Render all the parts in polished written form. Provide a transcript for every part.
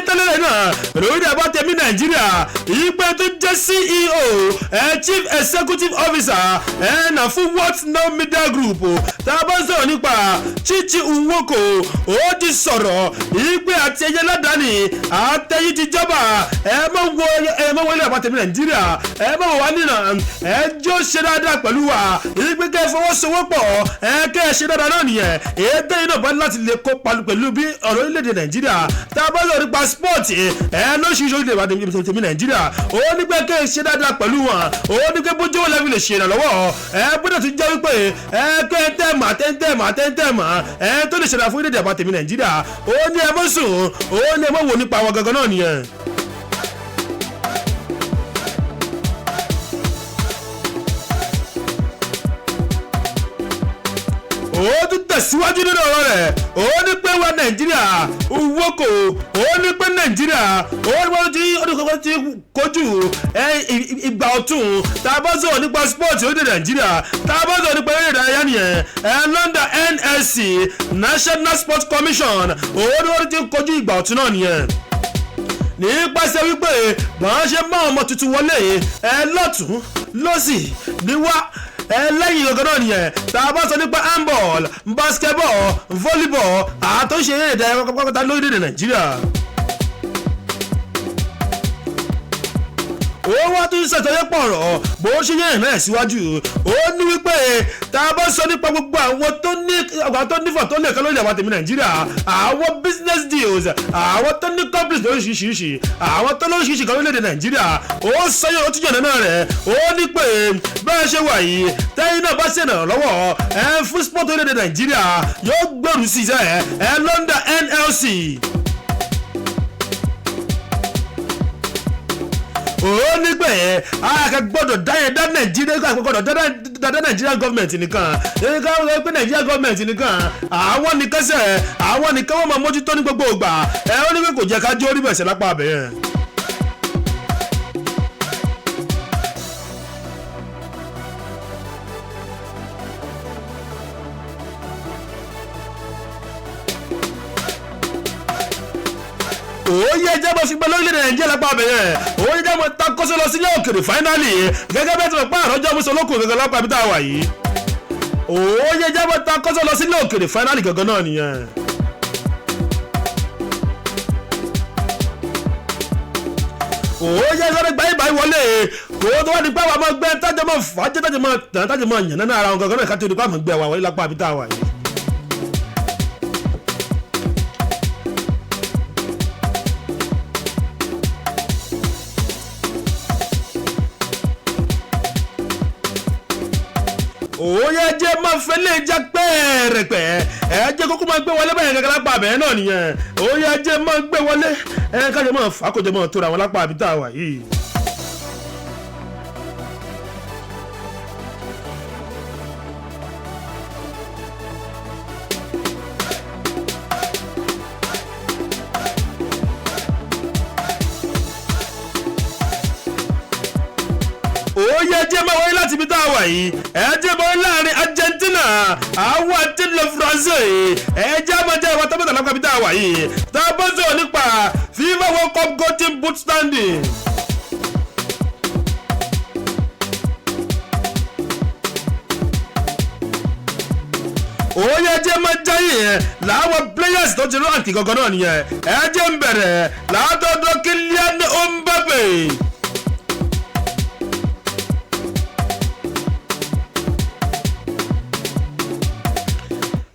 tẹ́lẹ̀ náà lórí àbá tẹ̀mí Nàìjíríà, ìpè tó jẹ́ CEO ẹ, Chief Executive Officer ẹ nà fún What Now Media Group, tá a bá ń sọ̀rọ̀ nípa Chichi Nwoko, ó ti sọ̀rọ̀ ìpè àti ẹyẹ ládàáni àtẹ̀yìn ti jọba. Ẹ mọ̀ wo, ẹ mọ̀ wọlé àbá tẹ̀mí Nàìjíríà, ẹ mọ̀ wà nínà, ẹ jọ ṣe dáadáa pẹ̀lú wa, ìpè kẹ́ fọwọ́sowọ́pọ̀, ẹ kẹ́ ẹ ṣe dáadáa náà nìyẹn. Èdè yìí náà bá láti lè kópa pẹ̀lú bí ọ̀rọ̀ orílẹ̀-èdè Nàìjíríà, tá a bá sọ̀rọ̀ nípa sport ẹ lóṣìṣẹ́ orílẹ̀-èdè tèmi Nàìjíríà, ó ní pé kẹ́ ẹ ṣe dáadáa pẹ̀lú wọn. Ó ní pé bójú wọn lẹ́bi lè ṣe ìrànlọ́wọ́ ẹ gbọ́dọ̀ tún jẹ́ wípé ẹ kẹ́ ẹ tẹ́ mà tẹ́ tẹ́ mà tẹ́ tẹ́ mà ẹ tó lè ṣẹlẹ̀ fún orílẹ̀-èdè àbátẹ̀mí Nàìjíríà. Ó ní ẹ mọ́ sùn, ó ní ẹ mọ́ wò nípa àwọn gangan náà nìyẹn. Ó tún tẹ̀síwájú nínú ọ̀rọ̀ rẹ̀, ó ní pé wa Nàìjíríà Nwoko, ó ní pé Nàìjíríà, ó ní wọ́n ti ó ní kọ́kọ́ ti kojú ìgbà ọ̀tún. Tá a bá sọ̀rọ̀ nípa sport orílẹ̀ Nàìjíríà, tá a bá sọ̀rọ̀ nípa eré ìdárayá nìyẹn ẹ London NSC, National Sports Commission, ó ní wọ́n ti kojú ìgbà ọ̀tún náà nìyẹn, nípasẹ̀ wípé bọ́n ṣe mọ́ ọmọ tuntun wọlé ẹ lọ́tún lọ́sì níwá ẹlẹ́yìn gangan náà nìyẹn. Tá a bá sọ nípa handball, basketball, volleyball àtúnṣe eré ìdárayá pátápátá lórílẹ̀‐èdè Nàìjíríà. Ó wá tún ṣàtọ́yẹ́ pọ̀ ọ̀rọ̀ bó ṣe yẹn náà síwájú. Ó ní wípé tá a bá sọ nípa gbogbo àwọn tó ní, àwọn tó nífọ̀ tó lè kọ́ lórí àwọn tèmi Nàìjíríà, àwọn business deals, àwọn tó ní companies lóríṣiríṣi, àwọn tó lóríṣiríṣi kan lórílẹ̀‐èdè Nàìjíríà, ó sọyún, ó tún yànnà náà rẹ̀. Ó ní pé bẹ́ẹ̀ ṣe wà yìí, tẹ́yìn náà bá ṣèrànlọ́wọ́ ẹ fún sport orílẹ̀‐èdè Nàìjíríà, yóò gbèrú sí iṣẹ́ ẹ London NLC. Ó nígbà yẹn a gbọ́dọ̀ dá yẹn dá Nàìjíríà, gbọ́dọ̀ dá Nàìjíríà gọ́ọ̀mẹ̀ntì nìkan nìkan wọ́n pé Nàìjíríà gọ́ọ̀mẹ̀ntì nìkan, àwọn nìkan sẹ̀, àwọn nìkan wọ́n máa mójútó ní gbogbo ìgbà. Ẹ ó ní pé kò jẹ́ ká jó orí bẹ̀sẹ̀ lápá abẹ́ yẹn. Òye jẹ́ bó fi gbọ́ lórílẹ̀ Nàìjíríà lápá abẹ yẹn. Òye jẹ́ mo ta kóso lọ sílé òkèrè finally, gẹ́gẹ́ bẹ́ẹ̀ tí mo pa àrọ́jọ́ musolókun gangan lápá ibi tá a wà yìí. Òye jẹ́ mo ta kóso lọ sílé òkèrè finally gangan náà nìyẹn. Òye sọ́dọ̀ gbáyé báyìí wọlé kó tó wá di pé àwọn ọmọ gbẹ tájọ́ mọ̀ fàájẹ́, tájọ́ mọ̀ tàn, tájọ́ mọ̀ yànnà náà ara wọn gangan náà, ká tó di pé àwọn gbẹ wà wọlé lápá ibi tá a wà yìí. Òye jẹ́ máa fẹ́ lè jẹ́ pẹ́ẹ́rẹ́pẹ́, ẹ jẹ́ kókó máa gbé wọlé báyẹn kankan lápá abẹ́ náà nìyẹn. Òye jẹ́ máa gbé wọlé, ẹ kájọ máa fà á, kó jẹ́ máa tóra wọn lápá àbí tá a wà yìí. Òye jẹ́ máa wáyé láti ibi tá a wà yìí. Ẹ jẹ́ máa wáyé láàrin Argentina àwọn àti le France. Ẹ jẹ́ máa jẹ́ ìwà tọ́mọ̀tà lápá ibi tá a wà yìí, tá a bá sọ̀rọ̀ nípa FIFA World Cup Golden Boot standing. Òye jẹ́ máa jáyé yẹn làwọn players tó ti ránkì gangan náà nìyẹn. Ẹ jẹ́ ń bẹ̀rẹ̀ látọ̀dọ̀ Kylian Mbappe.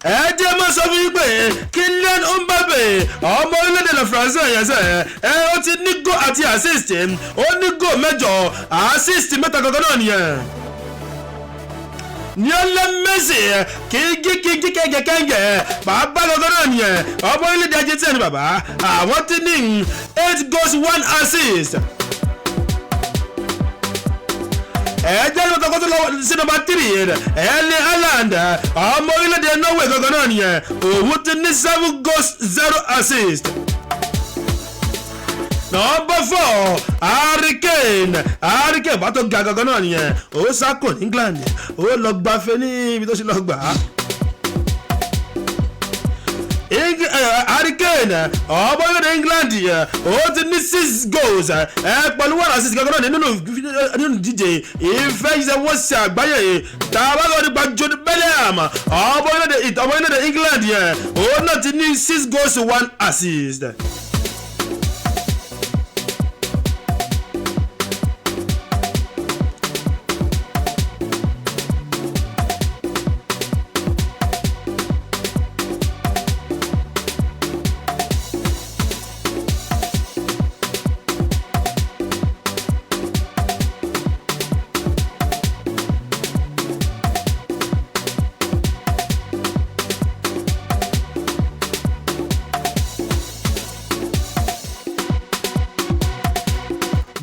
Ẹ jẹ́ máa sọ fún yín pé Kylian Mbappe, ọmọ orílẹ̀-èdè la France yẹn sẹ́ ẹ, ó ti ní goal àti assist. Ó ní goal 8, assist 3 gangan náà nìyẹn. Lionel Messi, kíngí kíngí kẹ́ngẹ́ kẹ́ngẹ́ bàbá gangan náà nìyẹn, ọmọ orílẹ̀-èdè Argentina ni bàbá. Àwọn ti ní 8 goals, 1 assist. Ẹ jẹ́ ní ọkọ̀ tó lọ sí nọ́mbà 3, Erling Haaland, ọmọ orílẹ̀-èdè Norway gangan náà nìyẹn. Òun ti ní 7 goals, 0 assist. Nọ́mbà 4, Harry Kane. Harry Kane bá tó ga gangan náà nìyẹn. Ó sá kò ní England, ó lọ gbafẹ́ ní ibi tó ṣe lọ gbà á. Harry Kane, ọmọ orílẹ̀-èdè England, ó ti ní six goals pẹ̀lú one assist kankan náà nínú ìdíje ìfẹsẹ̀wọnsẹ̀ àgbáyé. Tá a bá sọ nípa Jude Bellingham, ọmọ orílẹ̀-èdè England yẹn, òun náà ti ní six goals, one assist.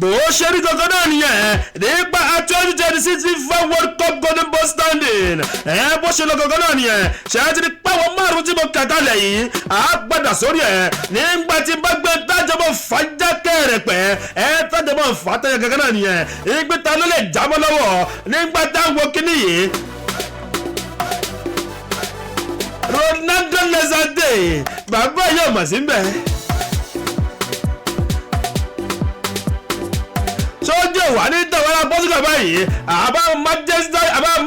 Bó ṣe rí gangan náà nìyẹn nípa 2026 FIFA World Cup Golden Ball standing. Ẹ bó ṣe lọ gangan náà nìyẹn. Ṣe é ti ní pàwọn márùn tí mo kà kalẹ̀ yìí, á padà sórí ẹ̀ nígbà tí bá gbé tájọmọ́ fàájà kẹrẹ̀pẹ̀ ẹ tájọmọ́ fàtẹ́yẹ gangan náà nìyẹn. Ìgbé ta ló lè jábọ́ lọ́wọ́ nígbà táwọn kíní yìí? Ronaldo Lezade, bàbá yóò mọ̀ sí mbẹ́. Sójú wà ní tẹ̀wọ́lá Portugal báyìí, àbá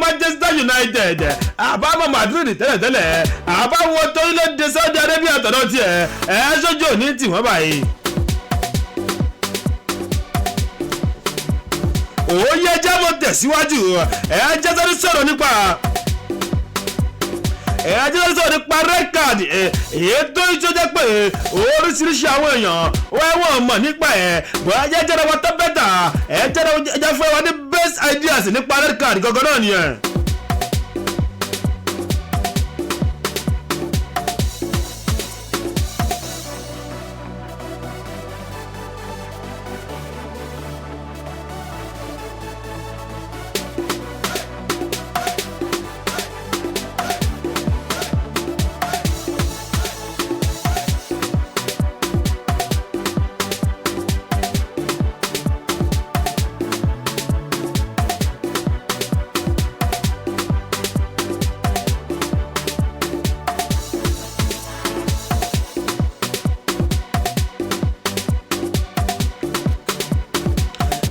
Manchester United, àbá mọ̀ Madrid tẹ́lẹ̀tẹ́lẹ̀, àbá wọn tó ilé Saudi Arabia tọ̀dọ̀ tiẹ̀ ẹ̀ sójú òní tì wọ́n báyìí. Òye jẹ́ mo tẹ̀síwájú. Ẹ̀ jẹ́ sáré sọ̀rọ̀ nípa ẹ̀ jẹ́ sáré sọ̀rọ̀ nípa red card, èyí tó ń ṣe pé oríṣiríṣi àwọn èèyàn wọ́n wọ́n mọ̀ nípa ẹ̀ bọ́n. Ẹ jẹ́ jẹ́ra wa tó better, ẹ̀ jẹ́ fún wa ní best ideas nípa red card gangan náà nìyẹn.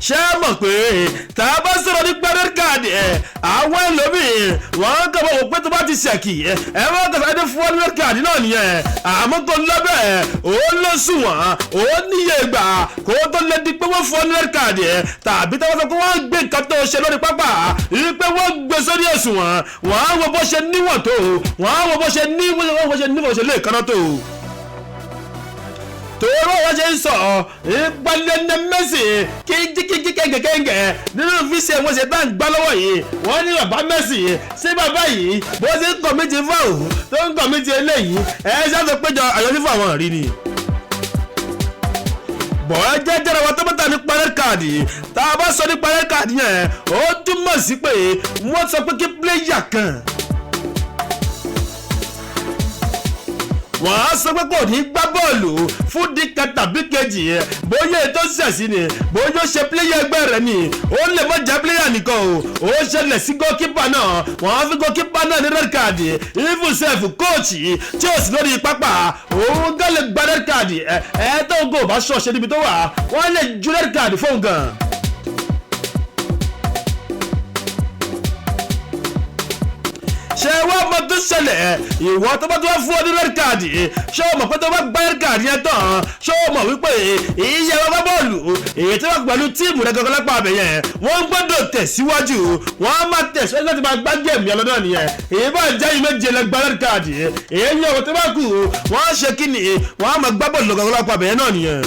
Ṣé ẹ mọ̀ pé tá a bá sọ̀rọ̀ nípa red card ẹ̀, àwọn ẹlòmíì wọ́n kàn wọ́n pé tó bá ti ṣẹ̀kì ẹ̀, wọ́n kàn sáré fún red card náà nìyẹn. Àmọ́ kò lọ́bẹ̀, ó ló sùn wọ́n, ó níye ìgbà kó tó lè di pé wọ́n fún red card ẹ̀, tàbí tí wọ́n sọ pé wọ́n gbé nǹkan tó ṣe lórí pápá rí pé wọ́n gbé sórí òṣùwọ̀n, wọ́n á wo bó ṣe níwọ̀n tó, wọ́n á wo bó ṣe níwọ̀n ṣe lè kánná tó tòró. Wọ́n ṣe ń sọ ìpalẹ́nẹ́ Messi kíkíkí kẹ́ńgẹ̀kẹ́ńgẹ̀ nínú fíṣẹ̀ wọ́n ṣe tá à ń gbá lọ́wọ́ yìí. Wọ́n ní bàbá Messi sí bàbá yìí bó ṣe ń kọ̀ méjì fáwọn tó ń kọ̀ méjì eléyìí ẹ̀ ṣáà péjọ àyọ̀ fífọ̀ àwọn rí ni bọ̀ọ́ jẹ́ jẹ́ra wa tó bá nípa red card. Tá a bá sọ nípa red card yẹn, ó túmọ̀ sí pé wọ́n sọ pé kí player kan, wọ́n á sọ pé kò ní gbá bọ́ọ̀lù fún dìkan tàbí kejì, bóyá ètò ṣẹ̀sí ni, bóyá ó ṣe player ẹgbẹ́ rẹ̀ ni, ó lè mọ̀ jẹ́ player nìkan o, ó ṣẹlẹ̀ sí goalkeeper náà, wọ́n á fi goalkeeper náà ní red card. Even sef, coach tí ó sì lórí pápá, òun gan lè gba red card. Ẹ ẹ tó ń gò bá ṣọ̀ṣẹ́ níbi tó wà, wọ́n lè ju red card fóun gan. Ṣé wọ́n mọ tó ṣẹlẹ̀? Ìwọ tó bá tó wá fún ọ ní red card, ṣé o mọ̀ pé tó bá gbá red card yẹn tán, ṣé o mọ̀ wípé ìyẹn wọn bá bọ́ọ̀lù èyí tó wà pẹ̀lú team rẹ gangan lápá abẹ yẹn, wọ́n gbọ́dọ̀ tẹ̀síwájú, wọ́n á máa tẹ̀síwájú láti máa gbá game yẹn lọ́dọ̀ nìyẹn. Èyí bá jẹ́ ìméje lẹ gbá red card, èyí yẹn tó bá kù, wọ́n á ṣe kí ni? Wọ́n á máa gbá bọ́ọ̀lù gangan lápá abẹ yẹn náà nìyẹn.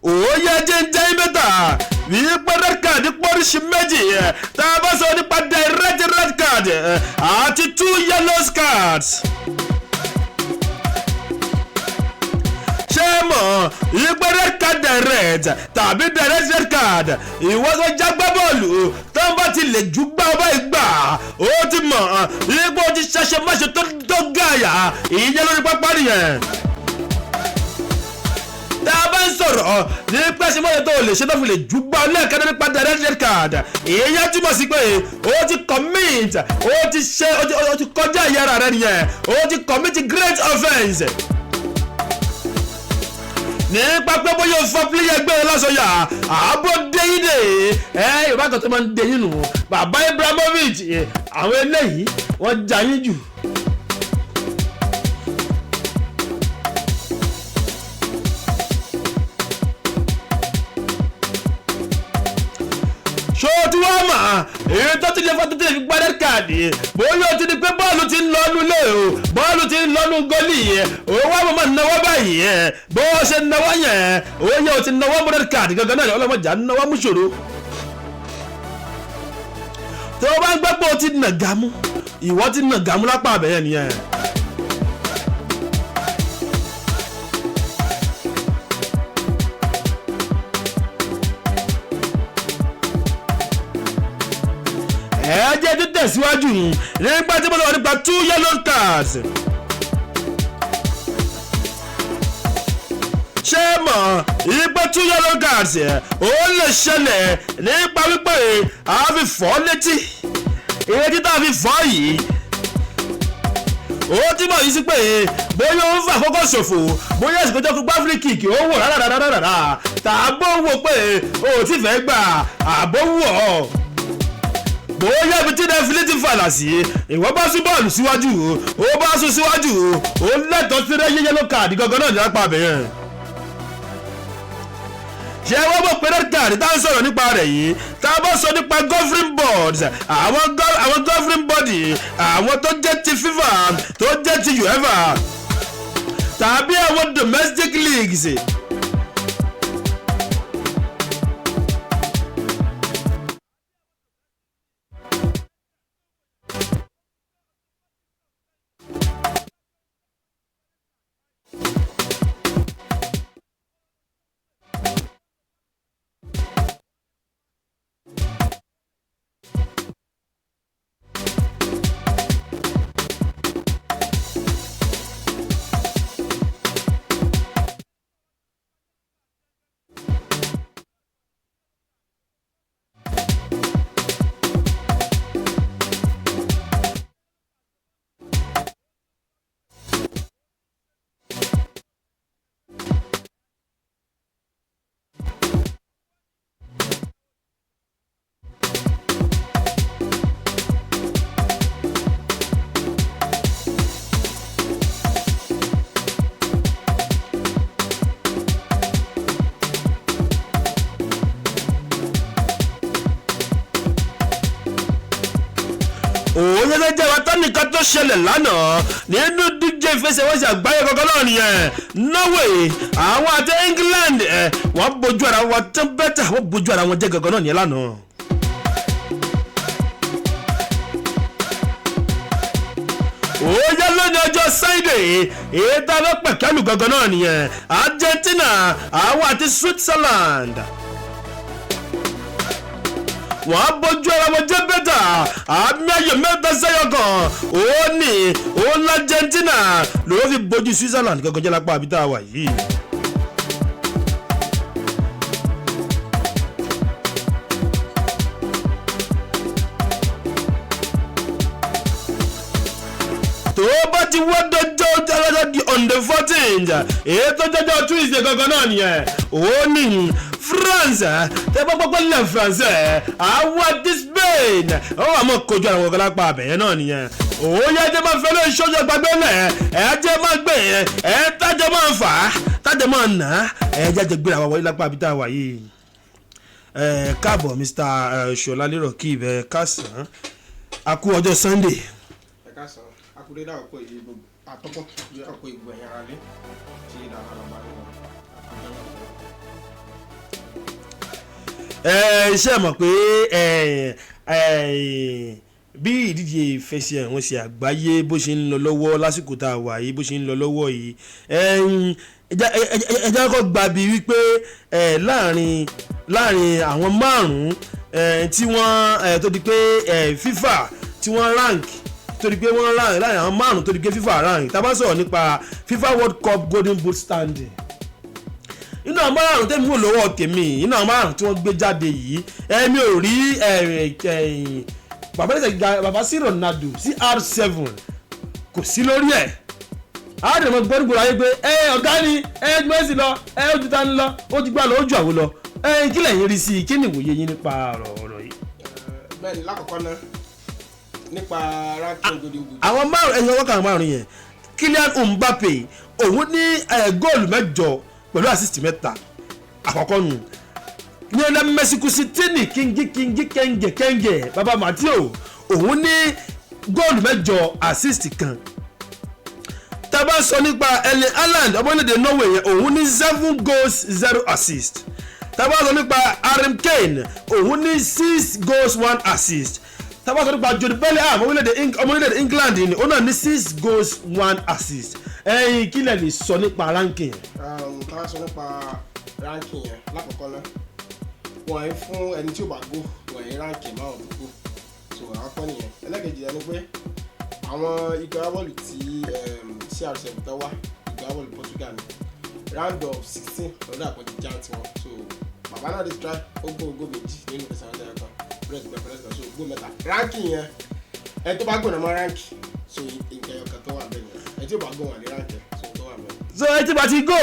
Òye jẹ́njẹ́ mẹ́ta wípé red card pọ́ríṣi méjì. Tá a bá sọ nípa direct red card àti two yellow cards. Ṣé mọ̀ wípé red card direct tàbí direct red card, ìwọ tó jágbá bọ́ọ̀lù tó ń bá ti lè ju gbá ọba ìgbà, ó ti mọ̀ wípé ó ti ṣẹṣẹ máṣe tó gàyà ìyẹn lórí pápá nìyẹn. Tá a bá ń sọ sọ̀rọ̀ ní pẹ́sìmọ́lẹ̀ tó lè ṣe tó fi lè jùgbọ́ lẹ́ẹ̀kan nípa direct red card. Èyí túmọ̀ sí pé ó ti commit, ó ti ṣe, ó ti kọjá ìyára rẹ nìyẹn, ó ti commit great offence nípa pé bóyá o fọ pílẹ̀yà gbé e lọ́sọ̀yà àbọ̀ déyìndé. Ẹ Yorùbá kan tó máa ń déyìn nù, bàbá Ibrahimovic, àwọn eléyìí wọ́n já yín jù. Ṣó tí wọ́n mọ̀ èyí tó ti lè fọ́ tó ti lè fi gbá red card? Bóyá o ti di pé bọ́ọ̀lù ti ń lọ́nu lé o, bọ́ọ̀lù ti ń lọ́nu gọ́lì yẹn, òun wá mọ̀ náwó báyìí yẹn, bó o ṣe náwó yẹn, òun yẹ o ti náwó mú red card gangan náà. Ọlọ́mọdé à ń náwó mú ṣòro. Tó o bá ń gbọ́ pé o ti nà gàmú, ìwọ ti nà gàmú lápá àbẹ̀yẹn nìyẹn. Ẹ jẹ́ tó tẹ̀síwájú nígbà tí mo sọ̀rọ̀ nípa two yellow cards. Ṣé mọ̀ ìpè two yellow cards ó lè ṣẹlẹ̀ nípa wípé a fi fọ́ létí? Ìrètí tá a fi fọ́ yìí, ó túmọ̀ yìí sí pé bóyá ó ń fa àkókò ṣòfò, bóyá àsìkò tó kú gbá free kick, ó wò rárá rárá rárá, tàbó wò pé o ò tí fẹ́ gbà, àbó wò ọ́, bóyá ibi tí rẹfìlì ti fàlà sí, ìwọ bá sún bọ́ọ̀lù síwájú, ó bá sún síwájú, ó lẹ́tọ̀ọ́ sí rẹ́yẹ yellow card gangan náà ní apá abẹ́yẹn. Ṣé wọ́n mọ̀ pé red card tá à ń sọ̀rọ̀ nípa rẹ̀ yìí, tá a bá sọ nípa governing boards, àwọn governing body, àwọn tó jẹ́ ti FIFA, tó jẹ́ ti UEFA, tàbí àwọn domestic leagues, òun yẹn jẹ́ wa tán nìkan tó ṣẹlẹ̀ lánàá nínú díje ìfẹsẹ̀wọnsẹ̀ àgbáyé kankan náà nìyẹn. Norway àwọn àti England ẹ̀, wọ́n bójú ara wọn tán bẹ́tà, wọ́n bójú ara wọn jẹ́ gangan náà nìyẹn lánàá. Ó yẹ lónìí ọjọ́ Sunday, èyí tá a fẹ́ pẹ̀kẹ́lù gangan náà nìyẹn, Argentina àwọn àti Switzerland, wọ́n bójú ara wọn jẹ́ bẹ́tà, àmì ayò 3-0 ó ní òun l'Argentina ló fi bójú Switzerland gangan jẹ́ lápá àbí tá a wà yìí. Tó bá ti wá dọjọ́ ọjọ́ di on the 14th, èyí tó jọjọ́ Tuesday gangan náà nìyẹn, ó ní France tẹ bá gbọ́gbọ́ lẹ̀ France àwọn àti Spain ó wà mọ́ kojú àwọn ọ̀gá lápá abẹ̀yẹn náà nìyẹn. Òun yẹ jẹ́ máa fẹ́ lórí sọ́jọ́ gbàgbé lẹ̀, ẹ jẹ́ máa gbé, ẹ tájọ́ máa fà á, tájọ́ máa nà á, ẹ jẹ́ jẹ́ gbéra wa wọlé lápá àbí tá a wà yìí. Ẹ káàbọ̀, Mr. Ṣọlá Lérò kí ibẹ̀ kásán, a kú ọjọ́ Sunday. Ẹ káàsán, akúndé dá ọkọ yìí gbogbo àtọkọ ọkọ ìgbò ẹ̀yìn ara lé tí ìdáná lọ́ba rẹ̀ lọ. Ẹ ṣe mọ̀ pé ẹ ẹ bí ìdíje ìfẹsẹ̀wọnsẹ̀ àgbáyé bó ṣe ń lọ lọ́wọ́ lásìkò tá a wà yìí, bó ṣe ń lọ lọ́wọ́ yìí, ẹ jẹ́ kó gba bí wípé láàrin àwọn márùn-ún tí wọ́n tó di pé FIFA tí wọ́n rank, tó di pé wọ́n rank, láàrin àwọn márùn-ún tó di pé FIFA rank, tá a bá sọ̀rọ̀ nípa FIFA World Cup Golden Boot standing. Inú àwọn márùn tẹ́mi wò lọ́wọ́ tèmi, inú àwọn márùn tí wọ́n gbé jáde yìí, ẹ̀mí ò rí bàbá ẹ̀sẹ̀ gíga, bàbá sí Ronaldo CR7 kò sí lórí ẹ̀. Àádọ́ mọ̀ gbọ́dọ̀ gbọ́dọ̀ ayé pé ẹ ọ̀gá ni ẹ Messi lọ, ẹ ojú ta ni lọ, ó ti gbà lọ, ó ju àwo lọ. Ẹ kí lẹ̀yin rí sí i? Kí ni ìwòye yín nípa ọ̀rọ̀ yìí? Bẹ́ẹ̀ ni, lákọ̀ọ́kọ́ náà, nípa ranking gòdìgòdì. Àwọn márùn ẹ̀yìn ọwọ́ kan márùn yẹn, Kylian Mbappe òun ní góòlù 8 pẹ̀lú assist 3 àkọ́kọ́ nù. Lionel Messi Kusitini kingi kingi kẹ́ńgẹ̀ kẹ́ńgẹ̀ baba Mateo òun ní góòlù 8, assist 1. Tá a bá sọ nípa Erling Haaland, ọmọlédè Norway yẹn, òun ní 7 goals 0 assist. Tá a bá sọ nípa Harry Kane, òun ní 6 goals 1 assist. Tá a bá sọ nípa Jude Bellingham, ọmọlédè England ni òun náà ní 6 goals 1 assist. Ẹ̀yin, kí lẹ lè sọ nípa ranking yẹn? Tá a sọ nípa ranking yẹn, lákọ̀ọ́kọ́ náà, wọ́n ń fún ẹni tí ò bá go, wọ́n ń rank márùn tó kù, so àkọ́kọ́ nìyẹn. Ẹlẹ́kejì ẹni pé àwọn ikọ̀ agbábọ́ọ̀lù tí CR7 tó wá, ikọ̀ agbábọ́ọ̀lù Portugal ni, round of 16 lọ́dọ̀ àpọ̀jù já tiwọn. So bàbá náà ti try, ó gbó ogó 2 nínú ìfẹsẹ̀wọnsẹ̀ kan, press gba press gba, so gbó 3. Ranking yẹn, ẹni tó bá gbọ̀nà mọ́ rank, so nǹkan ẹyọ kan tó wà bẹ́ẹ̀ yẹn, ẹni tí ò bá gbọ̀n wà ní rank yẹn, so tó wà bẹ́ẹ̀. So ẹ tí bá ti go,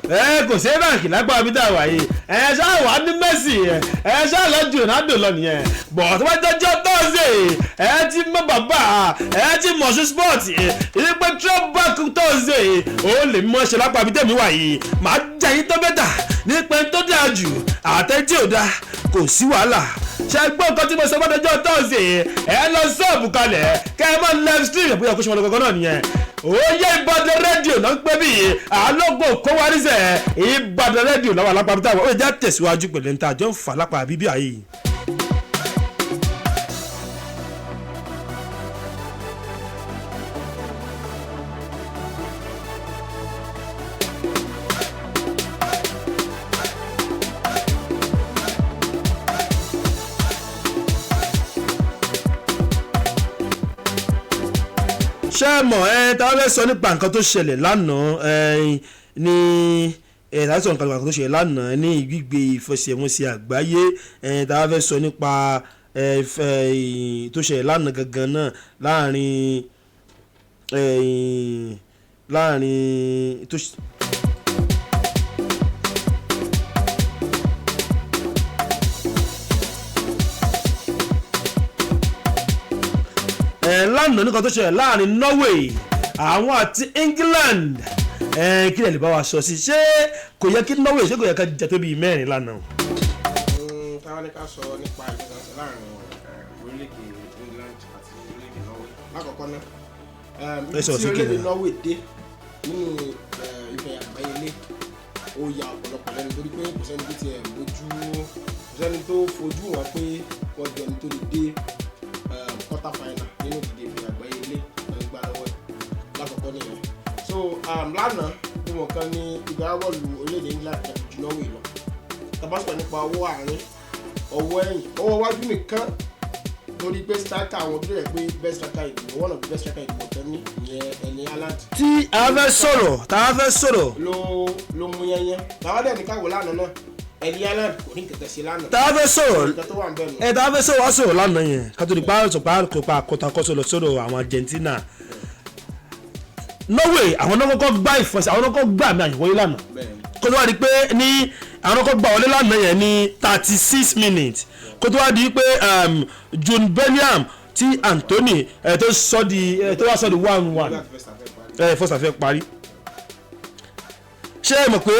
ẹ kò sí báǹkì lágbára bí dáa wáyé, ẹ ṣáà wà ní Messi, ẹ ṣáà lọ ju Ronaldo lọ nìyẹn. Bọ̀ tó bá jọjọ́ Thursday, ẹ ti mọ bàbá ẹ ti mọ̀ sí sport ẹ pé throwback Thursday ó lè mọ ṣe lápá bí tẹ̀mí wà yìí. Màá jẹ́ yín tó bẹ́tà nípa ẹni tó dáa jù àtẹ́tí ò dáa, kò sí wàhálà. Ṣe gbọ́ nǹkan tí mo sọ fọ́dọ̀jọ́ Thursday? Ẹ lọ sọ́ọ̀bù kalẹ̀ kẹ́ ẹ mọ́ live stream bóyá kó ṣe wọn lọ gangan náà nìyẹn. Òye Ìbàdàn rédíò náà ń pẹ́ bí àlọ́gbò kówárísẹ̀ Ìbàdàn rédíò làwọn alápá táwọn ó lè já tẹ̀síwájú pẹ̀lú ní ta àjọ ń fà lápá bíbí àyè. Ṣé ẹ mọ̀ ẹ tá a fẹ́ sọ nípa nǹkan tó ṣẹlẹ̀ lánàá ẹ ní ẹ tá a fẹ́ sọ nípa nǹkan tó ṣẹlẹ̀ lánàá ní ìgbígbé ìfẹsẹ̀wọnsẹ̀ àgbáyé, ẹ tá a fẹ́ sọ nípa ẹ tó ṣẹlẹ̀ lánàá gangan náà láàrin tó ṣ. Lánàá nǹkan tó ṣẹlẹ̀ láàrin Norway àwọn àti England, kí lè bá wa sọ sí? Ṣé kò yẹ kí Norway, ṣé kò yẹ ká jẹ tó bíi 4 lánàá? Táwọn ní ká sọ nípa ìfẹsẹ̀wọnsẹ̀ láàrin orílẹ̀-èdè England àti orílẹ̀-èdè Norway, lákọ̀ọ́kọ́ náà, Ẹ sọ̀rọ̀ tí sókè orílẹ̀-èdè náà. Norway dé nínú ife àgbáyé lé, ó ya ọ̀pọ̀lọpọ̀ lẹ́nu torí pé kò sẹ́ni tó tiẹ̀ bójú, kò sẹ́ni tó fojú wọn pé wọ́n jọ ẹni tó lè dé quarter final nínú ìdíje ife àgbáyé lé tó ń gbá lọ́wọ́ ẹ̀. Lákọ̀ọ́kọ́ nìyẹn. So lánàá bí wọn kan ní ìgbà bọ́ọ̀lù orílẹ̀-èdè England ju Norway lọ. Tá bá sọ̀rọ̀ nípa ọwọ́ àárín, ọwọ́ ẹ̀yìn, ọwọ́ iwájú nìkan, torí pé striker àwọn tó yẹ pé best striker ìdìbò, one of the best striker ìdìbò tán ní ìyẹn Erling Haaland Tí a fẹ́ sọ̀rọ̀, tá a fẹ́ sọ̀rọ̀ ló mú yẹnyẹn. Tàwa dẹ̀ ní káwọ́ lánàá náà, Erling Haaland kò ní kẹ̀kẹ́ sí lánàá. Tá a fẹ́ sọ̀rọ̀ nǹkan tó wà ń bẹ̀ nù. Ẹ tá a fẹ́ sọ̀rọ̀, wá sọ̀rọ̀ lánàá yẹn ká tó di pa sọ pa kó pa kọtakọ́sọ lọ sọ̀rọ̀ àwọn Argentina. Norway àwọn náà kọ́kọ́ gbá ìfọ̀sẹ̀, àwọn náà kọ́kọ́ gbá àmì àyẹ̀wò lánàá Bẹ́ẹ̀ ni. kó tó wá di pé ní àwọn kọ́kọ́ gbà wọlé lánàá yẹn ní 36 minutes, kó tó wá di pé Jude Bellingham tí Anthony tó sọ di tó wá sọ di 1-1. Nígbà tí first half parí. Ẹ first half parí. Ṣé ẹ mọ̀ pé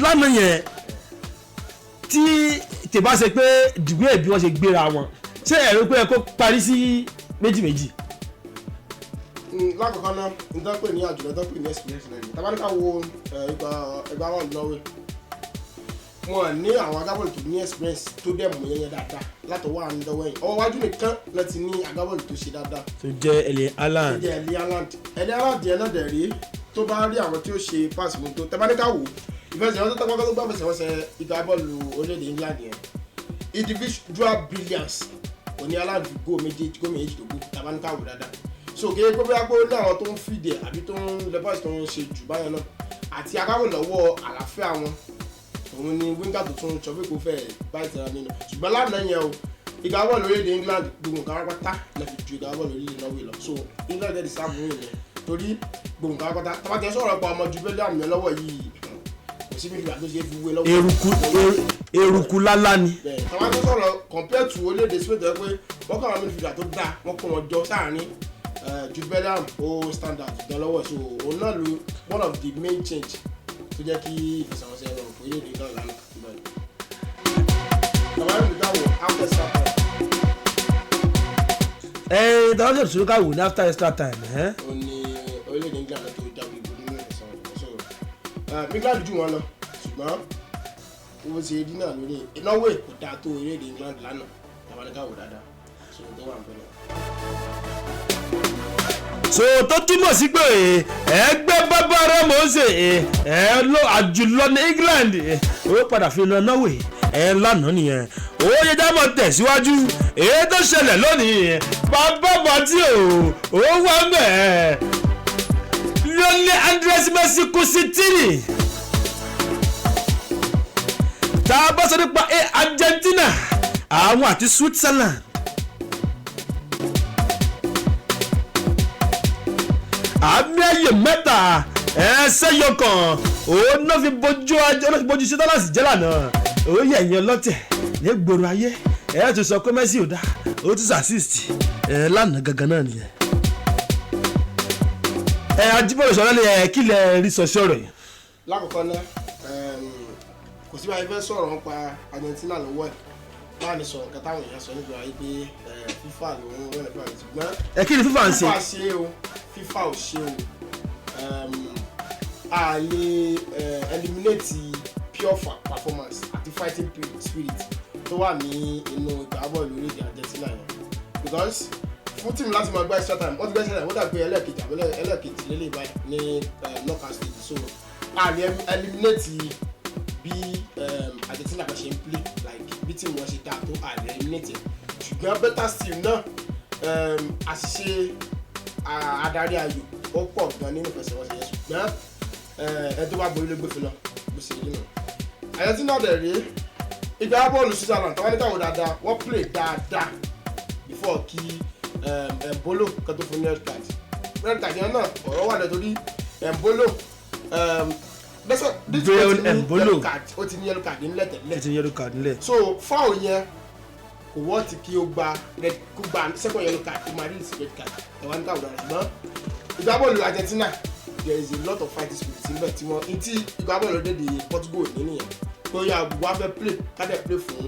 lánàá yẹn, tí tèbá ṣe pé dìgbé bí wọ́n ṣe gbéra wọn, ṣé ẹ rò pé ẹ kó parí sí 2-2? Lákọ̀ọ́kọ́ náà, n tó pè ní àjùlọ, tó pè ní experience náà ni tá bá ní ká wo ìgbà ẹgbẹ́ àwọn Norway, wọn ní àwọn agbábọ́ọ̀lù tó ní experience tó dẹ̀ mú yẹn dáadáa látọwọ́ àndọ́wọ́ ẹ̀yìn. Ọwọ́ wájú nìkan ló ti ní agbábọ́ọ̀lù tó ṣe dáadáa tó jẹ́ Erling Haaland. Jẹ́ Erling Haaland. Erling Haaland yẹn náà dẹ̀ rí, tó bá rí àwọn tí ó ṣe pass mú tó tá bá ní ká wò ìfẹsẹ̀wọnsẹ̀ tó kọ́kọ́ tó gbá fẹsẹ̀wọnsẹ̀ ìgbà bọ́ọ̀lù orílẹ̀-èdè England yẹn, individual brilliance òní Haaland, góò méjèèjì tó gbó. Tá bá ní ká wò dáadáa, so kí pé bóyá pé ó ní àwọn tó ń fìdí ẹ̀ àbí tó ń lọ pass tó ń ṣe jù báyẹn náà. Àti akáwọ̀ lọ́wọ́ àlàáfíà wọn, òun ni winger tó tún sọ pé kò fẹ́ bá ìtara nínú. Ṣùgbọ́n lánàá yẹn o, ìgbà bọ́ọ̀lù orílẹ̀-èdè England, gbogbo nǹkan pátápátá lè fi ju ìgbà bọ́ọ̀lù orílẹ̀-èdè Norway lọ. So England dẹ̀ deserve win yẹn torí gbogbo nǹkan pátápátá tọ́ba sọ̀rọ̀ pa ọmọ ju Bellingham yẹn lọ́wọ́ yìí, kò sí mílíọ̀nù tó ṣe é fi wé lọ́wọ́. Eruku eruku lálá ni. Bẹ́ẹ̀, tọ́ba tó sọ̀rọ̀ compare to orílẹ̀-èdè Spain, tó yẹ pé wọ́n kọ́ àwọn midfielder tó dáa, wọ́n kó wọn jọ sáàárín. Jude Bellingham, ó stand out gan lọ́wọ́, so òun náà ló one of the main change tó jẹ́ kí ìfẹsẹ̀wọnsẹ̀ rọrùn fún orílẹ̀-èdè náà lánàá. Tọ́ba yóò dáwọ̀ after extra time. Ẹ tọ́lá ṣe sùúrù ká wò ní after extra time. Ẹ́ Ó ní orílẹ̀-èdè England tó jáwé ìbò nínú ìfẹsẹ̀wọnsẹ̀, so England jù wọn lọ, ṣùgbọ́n bó ṣe rí náà lórí Norway kò dáa tó orílẹ̀-èdè England lánàá, tàbá ní ká wò dáadáa, so tó wà ń bẹ̀rẹ̀. So tó túmọ̀ sí pé ẹgbẹ́ bàbá rẹ̀ mò ń ṣe ẹ lọ àjùlọ ní England, ó padà fi lọ Norway ẹ lánàá nìyẹn. Ó yẹ jábọ̀ tẹ̀síwájú. Èyí tó ṣẹlẹ̀ lónìí, bàbá bàtí o, ó wà mẹ́ Lionel Andres Messi Cuccittini. Tá a bá sọ nípa Argentina, àwọn àti Switzerland, àmì ayò 3-1, òun náà fi bójú ajé, náà fi bójú Switzerland jẹ́ lánàá. Ó yẹ ẹ̀yìn ọlọ́tẹ̀ ní gbòòrò ayé, ẹ̀ tún sọ pé Messi ò dá, ó tún assist ẹ̀ lánàá gangan náà nìyẹn. Ẹ Ajíbọ̀dọ̀ sọ̀rọ̀ lè ẹ̀ kí lẹ rí sọ sí ọ̀rọ̀ yìí? Lákọ̀ọ́kọ́ náà, kò sí báyìí fẹ́ sọ̀rọ̀ nípa Argentina lọ́wọ́ ẹ̀ láàrin sọ̀rọ̀ nǹkan táwọn èèyàn sọ nípa yìí pé FIFA ló ń wọ́n nípa rẹ̀, ṣùgbọ́n Ẹ kí ni FIFA ń ṣe? FIFA ṣe o, FIFA ò ṣe o. A lè eliminate pure performance àti fighting spirit tó wà ní inú ìgbà bọ́ọ̀lù orílẹ̀-èdè Argentina yẹn, because fún team láti máa gba extra time, wọ́n ti gba extra time, wọ́n dàgbé ẹlẹ́ẹ̀kejì àbí ẹlẹ́ẹ̀kejì lélẹ̀ báyìí ní knockout stage. So a lè eliminate bí Argentina bá ṣe ń play, like bí team wọn ṣe dáa tó, a lè eliminate ẹ̀. Ṣùgbọ́n better still náà, àṣìṣe adarí ayò ó pọ̀ gan nínú ìfẹsẹ̀wọnsẹ̀ yẹn, ṣùgbọ́n ẹ tó bá borí ló gbé fi lọ, bó ṣe rí nù. Argentina dẹ̀ rí ìgbà bọ́ọ̀lù Switzerland tọ́wọ́n ní káwọn dáadáa, wọ́n play dáadáa before kí Embolo kan tó fún ní red card. Red card yẹn náà, ọ̀rọ̀ wà lẹ́ torí Embolo this Breel ó ti ní Embolo. yellow card, ó ti ní yellow card nílẹ̀ tẹ́lẹ̀. Ẹ ti yellow card nílẹ̀. So foul yẹn kò wọ́n ti kí ó gba red, kó gba second yellow card, kó máa rí red card. Ẹ̀wọ̀n ní káwọn dára, ṣùgbọ́n ìgbábọ́ọ̀lù Argentina, there is a lot of fighting spirit níbẹ̀ tí wọ́n ntí ìgbábọ́ọ̀lù dédé Portugal ní nìyẹn, pé ó yà wá fẹ́ play, ká dẹ̀ play fún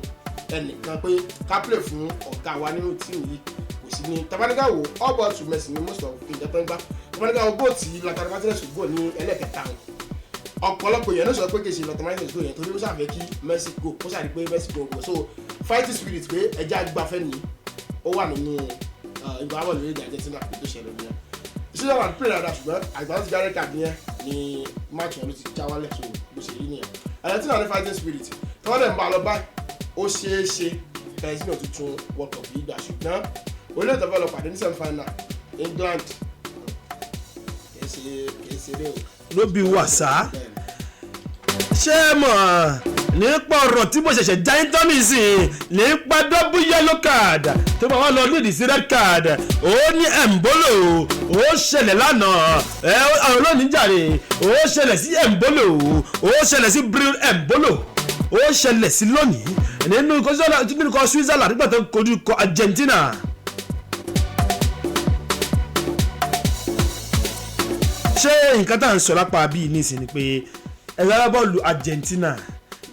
ẹnìkan, pé ká play fún ọ̀gá wa nínú team yìí, kò sí ní tabaníkà wo. All ball to Messi ní most of nǹkan tó ń gbá. Tabaníkà wo goal tí Lautaro Martinez goal ní ẹlẹ́kẹta wọn, ọ̀pọ̀lọpọ̀ èèyàn ló sọ pé kì í ṣe Lautaro Martinez goal yẹn, torí ó ṣàfẹ́ kí Messi go, ó ṣàrí pé Messi go go. So fighting spirit pé ẹjẹ́ agbáfẹ́ ni ó wà nínú ìgbà bọ́ọ̀lù orílẹ̀-èdè Argentina tó ṣẹlẹ̀ nìyẹn. Switzerland play dáadáa, ṣùgbọ́n àgbà tó ti jáde card yẹn ni match wọn ló ti já wálẹ̀, so bó ṣe rí nìyẹn. Argentina ní fighting spirit tí wọ́n dẹ̀ ń bá a lọ báyìí, ó ṣeé ṣe Argentina tuntun World Cup yìí gbà, ṣùgbọ́n orílẹ̀-èdè tó fẹ́ lọ pàdé ní semi final, England, kìí ṣe eré o. Ló bí wàsá. Bẹ́ẹ̀ni. Ṣé ẹ mọ̀ nípa ọ̀rọ̀ tí mo ṣẹ̀ṣẹ̀ já íńtọ́nì sí nípa double yellow card tó máa wá lọ nídìí sí red card? Ó ní Embolo, ó ṣẹlẹ̀ lánàá ẹ, àwọn olóòní jàre, ó ṣẹlẹ̀ sí Embolo, ó ṣẹlẹ̀ sí Breel Embolo, ó ṣẹlẹ̀ sí lónìí nínú ikọ̀ Switzerland nígbà tó ń kojú ikọ̀ Argentina. Ṣé nǹkan tá à ń sọ lápá bíi nísìnyí ni pé ẹ̀rọ alábọ́ọ̀lù Argentina,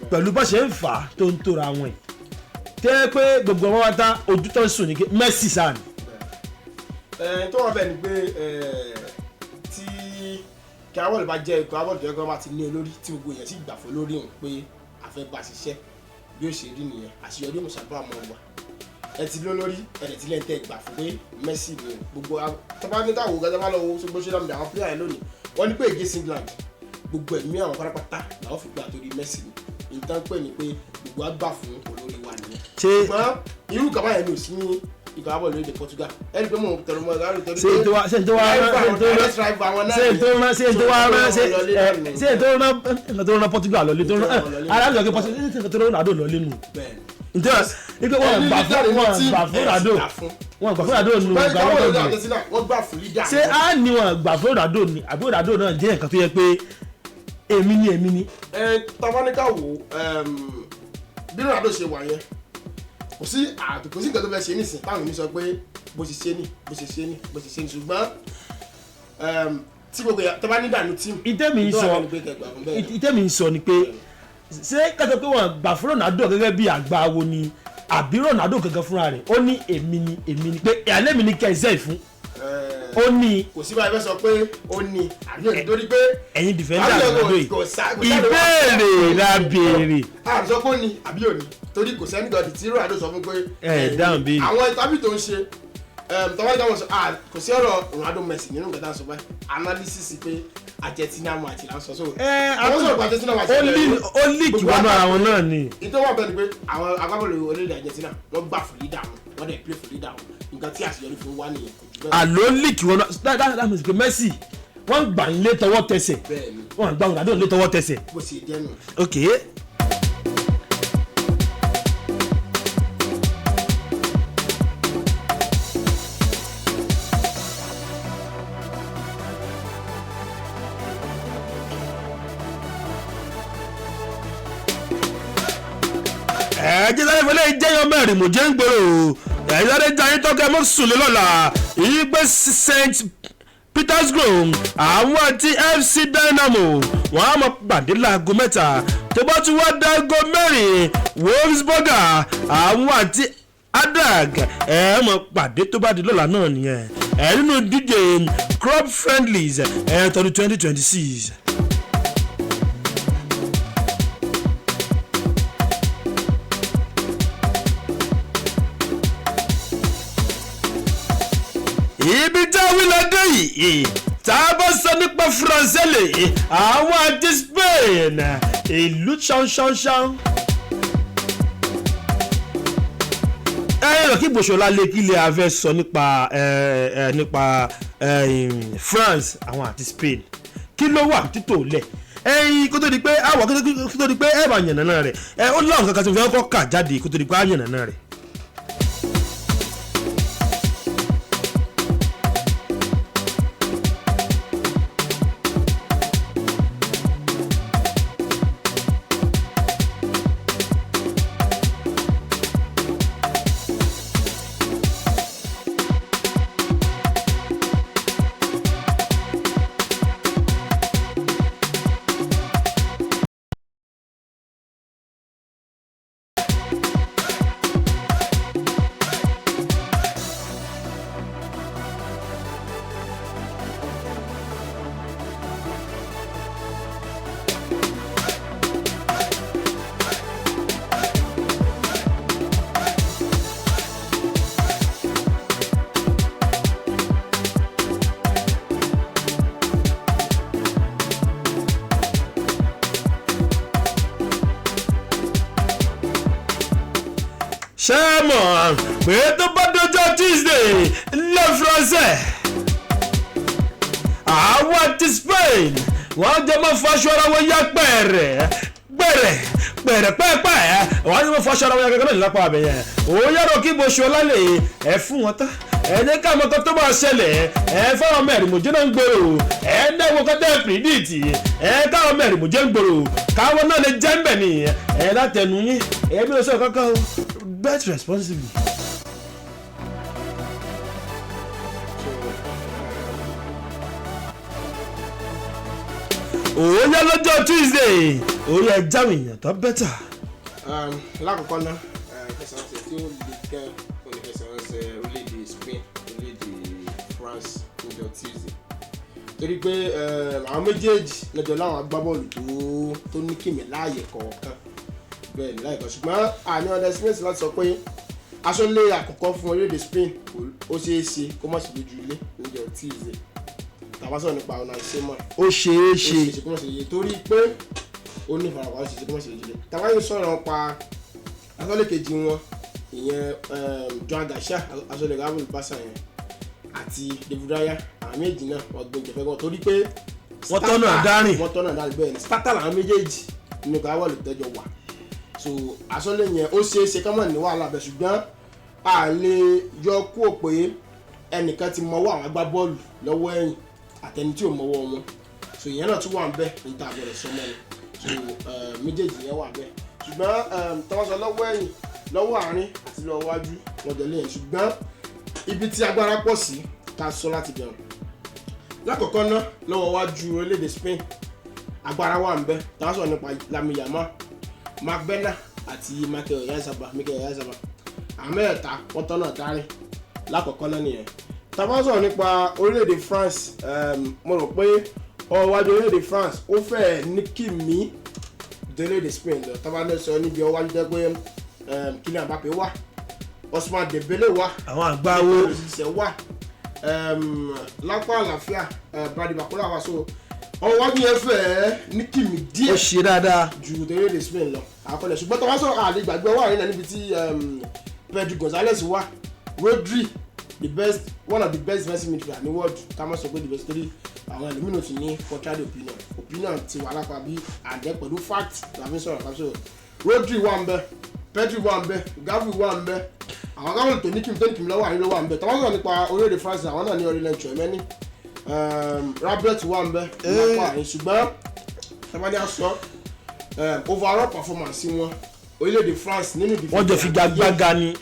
pẹ̀lú bó ṣe ń fà á tó ń tóra wọn ẹ̀ tẹ́ pé gbogbo wọn wá tán, ojú tó ń sùn ní kí Messi sáà ni. Ẹ tó wà bẹ́ẹ̀ ni pé tí kí abọ́ọ̀lù bá jẹ́ ikọ̀ abọ́ọ̀lù tó yẹ kí wọ́n bá ti ní olórí tí gbogbo èèyàn sì gbà fún lórí òun pé a fẹ́ bá ṣiṣẹ́, bí ó ṣe rí nìyẹn, àṣeyọrí mùsàlùmá mọ̀ wà. Ẹ ti lólórí, ẹ dẹ̀ ti lẹ́yìn tẹ́ gbà fún pé Messi ni o. Gbogbo tọ́ba ní káwọ́ gẹ́gẹ́ bá lọ wo social media àwọn player yẹn lónìí, wọ́n ní pé against England, gbogbo ẹ̀mí àwọn pátápátá làwọn fi gbà torí Messi ni. Nǹkan pè ní pé gbogbo á gbà fún olórí wa nìyẹn. Ṣé Ṣùgbọ́n irú kaba yẹn ló sí ní Ikọ̀ agbábọ́ọ̀lù orílẹ̀-èdè Portugal, ẹni pé mò ń tẹnu mọ́ ẹ̀rọ torí Ṣé tó wá ṣé tó wá direct rival wọn náà ṣé tó rán ṣé tó wá rán ṣé ṣé tó rán nǹkan tó rán Portugal lọlé tó rán aláàbò kí Portugal ṣé nǹkan tó rán Ronaldo lọlé nù. Bẹ́ẹ̀. Ǹjẹ́ ipe wọn gbà fún wọn gbà fún Ronaldo, wọn gbà fún Ronaldo nù bẹ́ẹ̀ gbà ni wọn àwọn gbà. Argentina wọ́n gbà fún leader. Ṣé á ní wọn gbà fún Ronaldo ni, àbí Ronaldo náà jẹ́ nǹkan tó yẹ pé èmi ni èmi ni? Ẹ tabaníkà wò, bí Ronaldo ṣe wà yẹn, kò sí àtò, kò sí nǹkan tó fẹ́ ṣe nísìn táwọn èmi sọ pé bó ṣe ṣe ní, bó ṣe ṣe ní, bó ṣe ṣe ní. Ṣùgbọ́n tí gbogbo yà tó bá ní dànù tíìmù Ìtẹ́mi ń tó sọ wà nínú pé kẹgbà fún bẹ́ẹ̀. Ìtẹ́mi ń sọ ni pé ṣé kẹsàn pé wọn gbà fún Ronaldo gẹ́gẹ́ bí àgbà wo ni, àbí Ronaldo gẹ́gẹ́ fúnra rẹ̀ ó ní èmi ni èmi ni, pé ìyálé mi ni kẹsẹ̀ ìfún ó ní. Kò sí báyìí fẹ́ sọ pé ó ní àbí òní torí pé Ẹ̀yin defender àbí Ronaldo yìí, kò sá- kò sá- ìbéèrè la béèrè. A sọ pé ó ní àbí òní torí kò sẹ́ni gọ̀dì tí Ronaldo sọ fún pé. Ẹ dáhùn bí. Àwọn ìtàbí tó ń ṣe tọ́wọ́ ìdáhùn sọ, kò sí ọ̀rọ̀ Ronaldo Messi nínú nǹkan tá à ń sọ báyìí, analysis pé Argentina match là ń sọ so. Ẹ àwọn sọ̀rọ̀ pé Argentina match. Ó líìkì wọnú ara wọn náà ni. Ìtọ́ wà bẹ́ẹ̀ ni pé àwọn agbábọ́ọ̀lù orílẹ̀-èdè Argentina, wọ́n gbà fún leader wọn, wọ́n dẹ̀ play fún leader wọn. Nǹkan tí àṣeyọrí fún wa nìyẹn, kò jù bẹ́ẹ̀ lọ. Àló líìkì wọnú that means pé Messi wọ́n gbà ń lé tọwọ́ tẹsẹ̀. Bẹ́ẹ̀ ni. Wọ́n gbà Ronaldo ń lé tọwọ́ tẹsẹ̀. Bó ṣe jẹ́ nù. Ok. Ẹ jẹ́ sáré fọlẹ́ jẹ́yọ mẹ́rin mò jẹ́ ń gbòòrò. Ẹ sáré jẹ́ ayé tọ́kẹ́ mọ́ sùn lé lọ́la ìgbé St Petersburg àwọn àti FC Dynamo wọ́n á mọ pàdé láago 3. Tó bá tún wá dáago 4, Wolfsburger àwọn àti Adag ẹ mọ pàdé tó bá di lọ́la náà nìyẹn ẹ nínú díje club friendlies ẹ tọdún 2026. Ibi tá a wí lọ́dọ̀ yìí, tá a bá sọ nípa Francais àwọn àti Spain ìlú ṣánṣánṣán. Ẹ yọ kí Bòṣọlá lè kí lè a fẹ́ sọ nípa ẹ ẹ nípa ẹ France àwọn àti Spain, kí ló wà títò lẹ̀ ẹyin kó tó di pé àwọ̀, kó tó di pé ẹ bá yànnàná rẹ̀? Ẹ ó láwọn kankan tí mo fẹ́ kọ́ kà jáde kó tó di pé á yànnàná rẹ̀. Ṣé ẹ mọ̀ pé tó bá dọjọ́ Tuesday le Français àwọn àti Spain wọ́n jẹ́ mọ́ faṣọ ara wọn yá pẹ̀rẹ̀ pẹ̀rẹ̀ pẹ̀rẹ̀ pẹ́ẹ́pẹ́, wọ́n jẹ́ mọ́ faṣọ ara wọn yá gẹ́gẹ́ lápá abẹ yẹn. Òun yàrá kí Bòṣọlá lè ẹ fún wọn tán. Ẹ jẹ́ ká mọ̀ kan tó máa ṣẹlẹ̀. Ẹ fáwọn mẹ́rin náà ń gbòòrò, ẹ dẹ́wọ́ kan tẹ́ pìrìdìtì ẹ káwọn mẹ́rin mọ̀jẹ́ ń gbòòrò káwọn náà lè jẹ́ ń bẹ̀ ni ẹ látẹnu yín. Ẹ bí o sọ kankan o, bet responsibly. Òun yá lọ́jọ́ Tuesday, òun yẹ jáwé èèyàn tó better. Lákọ̀ọ́kọ́ náà, ìfẹsẹ̀wọnsẹ̀ tí ó le gan onífẹsẹ̀wọnsẹ̀ orílẹ̀-èdè Spain orílẹ̀-èdè France níjọ́ Tuesday torí pé àwọn méjèèjì lọ́jọ́ láwọn agbábọ́ọ̀lù tó ní kìmí láàyè kọ̀ọ̀kan bẹ́ẹ̀ ní láìpẹ́. Ṣùgbọ́n àní underestimate láti sọ pé aṣọ́lé àkọ́kọ́ fún orílẹ̀-èdè Spain ó ṣeé ṣe kó má ṣe lójú ilé níjọ́ Tuesday, tàbá sọ̀rọ̀ nípa Unai Simon. Ó ṣeé ó ṣe. ṣe ṣe kó má ṣe lójú ilé torí pé ó ní ìfarapa, ó ṣe ṣe kó má ṣe lójú ilé. Tàbá yóò sọ̀rọ̀ nípa aṣọ́lé kejì wọn. Ìyẹn Joan Garcia, aṣọ́lé Raúl Barca yẹn, àti David Raya, àwọn méjì náà wọ́n gbóúnjẹ fẹ́ gan torí pé Wọ́n tọ́nà dárìn. Wọ́n tọ́nà dárìn, bẹ́ẹ̀ ni, starter làwọn méjèèjì nínú káwọ́ọ̀lù tẹ́jọ wà. So aṣọ́lé yẹn, ó ṣeé ṣe kọ́mọ̀ ní wàhálà bẹ̀, ṣùgbọ́n a lè yọ kúrò pé ẹnìkan ti mọwọ́ àwọn agbábọ́ọ̀lù lọ́wọ́ ẹ̀yìn àtẹni tí ò mọwọ́ wọn. So ìyẹn náà tún wà ń bẹ̀ níta àgbẹ̀rẹ̀ sọmọ ni. So méjèèjì yẹn wà bẹ́ẹ̀, ṣùgbọ́n tọ́wọ́ sọ lọ́wọ́ ẹ̀yìn, lọ́wọ́ àárín àti lọ́wọ́ wájú, wọ́n jọ lẹ́yìn. Ṣùgbọ́n ibi tí agbára pọ̀ sí ká sọ láti bẹ̀rù lákọ̀ọ́kọ́ ná, lọ́wọ́ wájú orílẹ̀-èdè Spain, agbára wà ń bẹ. Táwọn sọ̀rọ̀ nípa Lamine Yamal, Marc Bernal àti Mikel Oyarzabal, àwọn mẹ́ẹ̀ta wọ́n tọ́nà dárín lákọ̀ọ́kọ́ náà nìyẹn. Táwọn sọ̀rọ̀ nípa orílẹ̀-èdè France, mo rò pé ọwọ́ wájú orílẹ̀-èdè France ó fẹ́ẹ̀ ní kìmí ju orílẹ̀-èdè Spain lọ. Táwọn náà sọ níbi ọwọ́ wájú jẹ́ pé Kylian Mbappe wà, Ousmane Dembele wà, àwọn àgbáwo òṣìṣẹ́ wà lápá àlàáfíà, Bradley Barcola wà. So ọwọ́ wájú yẹn fẹ́ẹ́ ní kìmí ó díẹ̀ ṣe dáadáa ju orílẹ̀-èdè Spain lọ àkọlẹ̀. Ṣùgbọ́n tọ́wọ́ sọ̀rọ̀, àlè gbàgbé wà nínú níbi tí Pedro Gonzalez wà, Rodri, the best, one of the best defensive midfielder ní world. Ká má sọ pé the best torí àwọn ẹlòmíràn ti ní contrary opinion. Opinion ti wà lápá bí àdẹ pẹ̀lú fact làfi sọ̀rọ̀ ká sọ̀rọ̀. Rodri wà ń bẹ, Pedri wà ń bẹ, Gavi wà ń bẹ, àwọn gáwọn tó ní kìmí lọ́wọ́ àrílọ́ wà ń bẹ. Tọ́wọ́ sọ̀rọ̀ nípa orílẹ̀-èdè France, àwọn náà ní Aurelien Tchouameni, Rabiot wà ń bẹ lápá àárín. Ṣùgbọ́n tọ́wọ́ sọ overall performance wọn, orílẹ̀-èdè France nínú ìdíje Wọ́n jọ figagbága ni.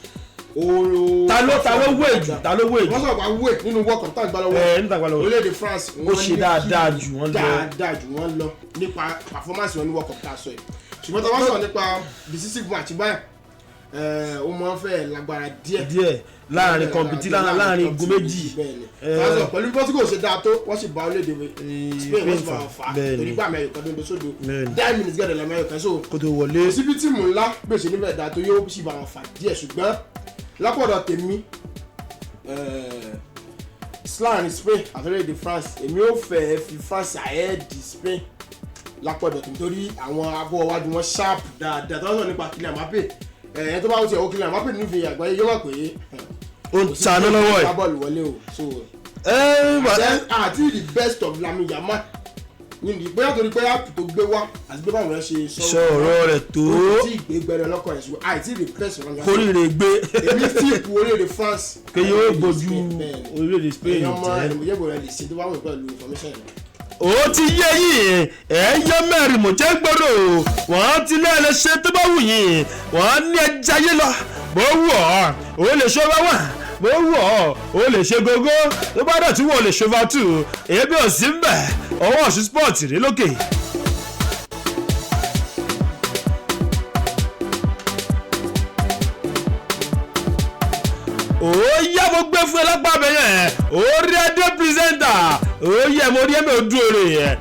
Ooo. Ta ló wé jù? Ta ló wé jù? Wọ́n sọ̀rọ̀ pa wé nínú World Cup tá à ń gbá lọ́wọ́. Ẹ níta gbá lọ́wọ́. Orílẹ̀-èdè France, Ó wọ́n ṣe ní dáadáa kí jù wọ́n lọ. Dáadáa jù wọ́n lọ nípa performance wọn ní World Cup tá a sọ yìí. Ṣùgbọ́n tó bá sọ̀rọ̀ nípa decisive match báyìí, ó máa ń fẹ́ lágbára díẹ̀ Díẹ̀ láàrin compete láàrin igun méjì. Bẹ́ẹ̀ni. Wọ́n sọ pẹ̀lú bí Portugal ṣe dáa tó, wọ́n sì bá orílẹ̀-èdè Spain, wọ́n sì bá wọn fà á torí gbà mẹ́rin kan dóńdó sódò, 9 minutes gẹ̀dẹ̀ lẹ́mẹ́rin kan, so Kó tó wọlé. Kò síbi tíìmù ńlá bí ó ṣe níbẹ̀ dáa tó, yóò sì bá wọn fà díẹ̀. Ṣùgbọ́n lápọ̀dọ̀ tèmi, láàrin Spain àti orílẹ̀-èdè France, èmi ò fẹ́ fi France ahead Spain lápọ̀dọ̀ tèmi torí àwọn abọ́ iwájú wọn sharp dáadáa. Tó ń sọ̀rọ̀ nípa Kylian Mbappe, ẹ̀yẹn tó bá wọ́n ti ẹ̀wọ́ Kylian Mbappe nínú ìfìyà àgbáyé, yóò wà pé Ó ń taná lọ́wọ́ ẹ̀. ẹ̀ bọ́ọ̀lù wọlé o. So Ẹ àti the best of Lamine Yamal nínú bóyá torí pé app tó gbé wá àti pé báwọn rẹ ṣe Sọ ọ̀rọ̀ rẹ̀ tó. Tí ìgbé gbẹrẹ lọ́kọ̀ rẹ̀, ṣùgbọ́n àìtí the best of Lamine Yamal. Kórìíre gbé. Èmi tí ipò orílẹ̀-èdè France Pé yóò bójú Bẹ́ẹ̀ni. orílẹ̀-èdè Spain Èèyàn ọmọ jẹ́. ẹ̀mọ̀jẹ̀bọ̀ rẹ̀ lè ṣe tó bá wù pẹ̀lú information yẹn. Ó ti yé yìí, ẹ yọ mẹ́rin mò jẹ́ gbọ́dọ̀. Wọ́n ti lé ẹ lè ṣe tó bá wù yín. Wọ́n ní ẹ jayé lọ, bó wù ọ́ ó lè ṣe over one, bó wù ọ́ ó lè ṣe gógó, tó bá dọ̀ tí wọ́n lè ṣe over two. Èébì ò sí ń bẹ̀. Ọwọ́ Ọ̀ṣun Sport rí lókè. Ó yá, mo gbé fún ẹ lápá abẹ yẹn. Orí adé presenter, ó yẹ mo rí ẹ̀mí ojú oore yẹn.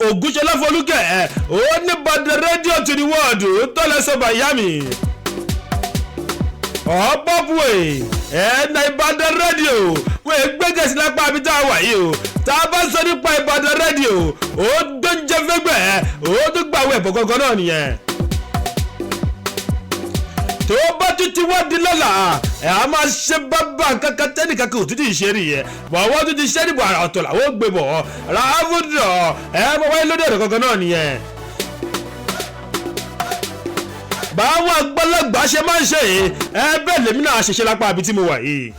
Ògúnṣọlá Folúkẹ́ ẹ̀, ó ní Bàdàn radio to the world, ó tọ́lẹ̀ sọ bàyámi ọ̀pọ̀pùwẹ̀ ẹ̀ẹ́nà Ìbàdàn rédíò wọ́n è gbẹ́gẹ̀sì lápá àbí tá a wà yìí o. Tá a bá sọ nípa Ìbàdàn rédíò, ó gbóúnjẹ fẹ́gbẹ́, ó tún gbàwé ẹ̀bọ̀ gangan náà nìyẹn. Tó bá tún ti wá di lọ́la, ẹ̀ á máa ṣe bábà kankan tẹ́nìkan kò tún ti ṣe nìyẹn bọ̀. Wọ́n tún ti ṣe níbo àrà ọ̀tọ̀ làwọn ò gbé bọ̀ ràáfùdọ̀ ẹ̀ mọ̀ wáyé lórí ọ̀rọ̀ gangan náà nìyẹn. Báwọn àgbàlagbà ṣe máa ń ṣe yìí, ẹ bẹ́ẹ̀ lèmi náà ṣiṣẹ́ lápá àbí tí mo wà yìí.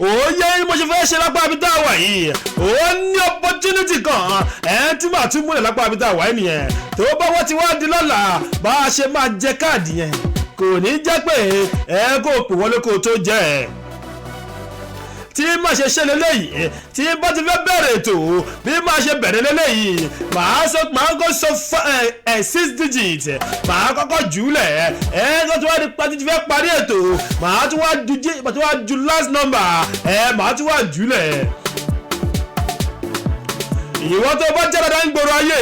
Ó yẹ mo ṣe fẹ́ ṣe lápá ibi tá a wà yìí, ó ní opportunity kan ẹ̀ tí màá tún múlẹ̀ lápá ibi tá a wà yìí nìyẹn. Tó bá wọ́n ti wá di lọ́la, bá a ṣe máa jẹ káàdì yẹn, kò ní jẹ́ pé ẹ kó pè wọlé kó o tó jẹ ẹ̀. Tí má ṣe ṣe lélẹ́yìí, tí bá ti fẹ́ bẹ̀rẹ̀ ètò, bí má ṣe bẹ̀rẹ̀ lélẹ́yìí, màá sọ, màá kọ́ sọ ẹ six digit, màá kọ́kọ́ jù ú lẹ̀. Ẹ tó tún wá di pàtó ti fẹ́ parí ètò, màá tún wá ju last number ẹ, màá tún wá jù ú lẹ̀. Ìwọ tó bá jẹ́ dáadáa ń gbòòrò ayé,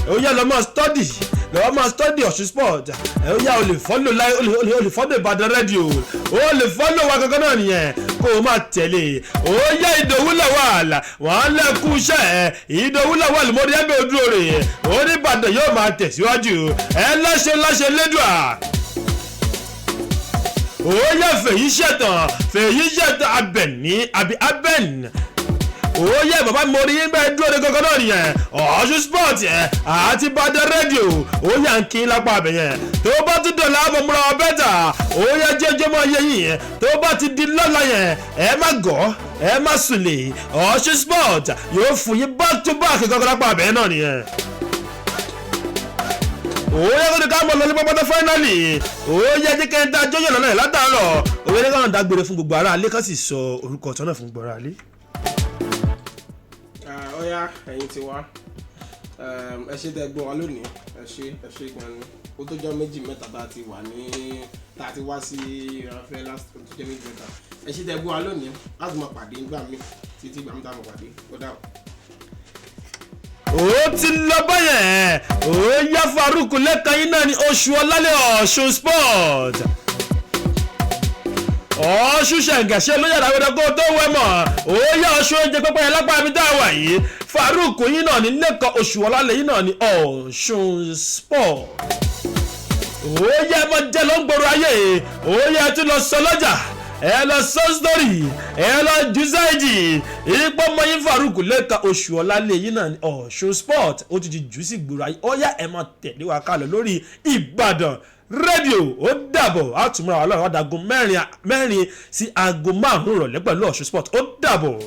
ó yá, lọ́ máa study, lọ́wọ́ máa study Ọ̀ṣun Sport. Ẹ ó yá, o lè follow láì, o lè follow Ìbàdàn Rédíò, o lè follow wa kankan náà nìyẹn, kó o máa tẹ̀lé. Ó yá, Ìdòwú Lawal, wọ́n lẹ́kú iṣẹ́. Ìdòwú Lawal, mórí ẹgbẹ́ ojú rè ó ní Ìbàdàn yóò máa tẹ̀síwájú. Ẹ láṣẹ láṣẹ lédùá. Ó yá, Fèyí Ṣẹ̀tàn, Fèyí Ṣẹ̀tàn Abẹ̀ní àbí Abẹ́ni, ó yẹ bàbá mi, orí yín bẹ́ẹ̀ dúró de gangan náà nìyẹn. Ọ̀ṣun Sport yẹn àti Ìbàdàn Rédíò, ó yà ń kí lápá abẹ yẹn. Tó bá tún dọ̀là, àbọ̀ múra wa better. Ó yẹ jẹ́jẹ́ mọ́ yẹ yín yẹn. Tó bá ti di lọ́la yẹn, ẹ má gọ̀, ẹ má sùlè. Ọ̀ṣun Sport yóò fún yín back to back gangan lápá abẹ yẹn náà nìyẹn. Ó yẹ kó ní ká mọ̀ lọ́lẹ́ pọ́pọ́tọ́. Finally, ó yẹ jẹ́ kẹ́ńtà jọ́yọ̀ lọ́nà ẹ̀ látàárọ̀. Ó yẹ káwọn dágbére fún gbogbo ará alẹ́, kan sì sọ orúkọ ọ̀tọ̀ náà fún gbogbo ará alẹ́. Ọ̀yá, ẹ̀yin ti wá, ẹ ṣé tẹ́ gbọ́ wa lónìí. Ẹ ṣé, ẹ ṣé gan ni. Ó tó jọ́ méjì mẹ́ta tá a ti wà ní, tá a ti wá sí ìrànfẹ́ last. Ó tó jẹ́ méjì mẹ́ta. Ẹ ṣé tẹ́ gbọ́ wa lónìí. Láti máa pàdé nígbà míì, títí ìgbà mi tá a máa pàdé, ó dàbọ̀. Ó ti lọ báyẹn. Ó yá, Farouk lẹ́ka yín náà ní Oṣù Ọlálẹ̀, Ọ̀ṣun Sport, Ọ̀ṣun ṣẹ̀ǹgẹ̀ṣẹ̀ ló yàrá wẹ́dẹ́ kó tó wẹ̀ mọ̀. Ó yá, Ọ̀ṣun oúnjẹ pẹ́pẹ́ yẹn lápá mi tá a wà yìí. Farouk yín náà ní lẹ́kọ̀ọ́, Oṣù Ọlálẹ̀ yín náà ní Ọ̀ṣun Sport. Ó yẹ mọ jẹ́ ló ń gbòòrò ayé. Ó yẹ tún lọ sọ lọ́jà, ẹ lọ sọ story, ẹ lọ jù sáìjì ipò mọyín. Farouk lẹ́ka, Oṣù Ọ̀làlẹ̀ yìí náà ní Ọ̀ṣun Sport, ó ti di jù sí gbòòrò ayé. Ó yá, ẹ máa tẹ̀lé wa kálọ lórí Ìbàdàn Rédíò. Ó dàbọ̀, àtúmọ̀ra wà lọ́rọ̀, ọ̀dàgùn 4 sí aago 5 ìrọ̀lẹ́ pẹ̀lú Ọ̀ṣun Sport. Ó dàbọ̀.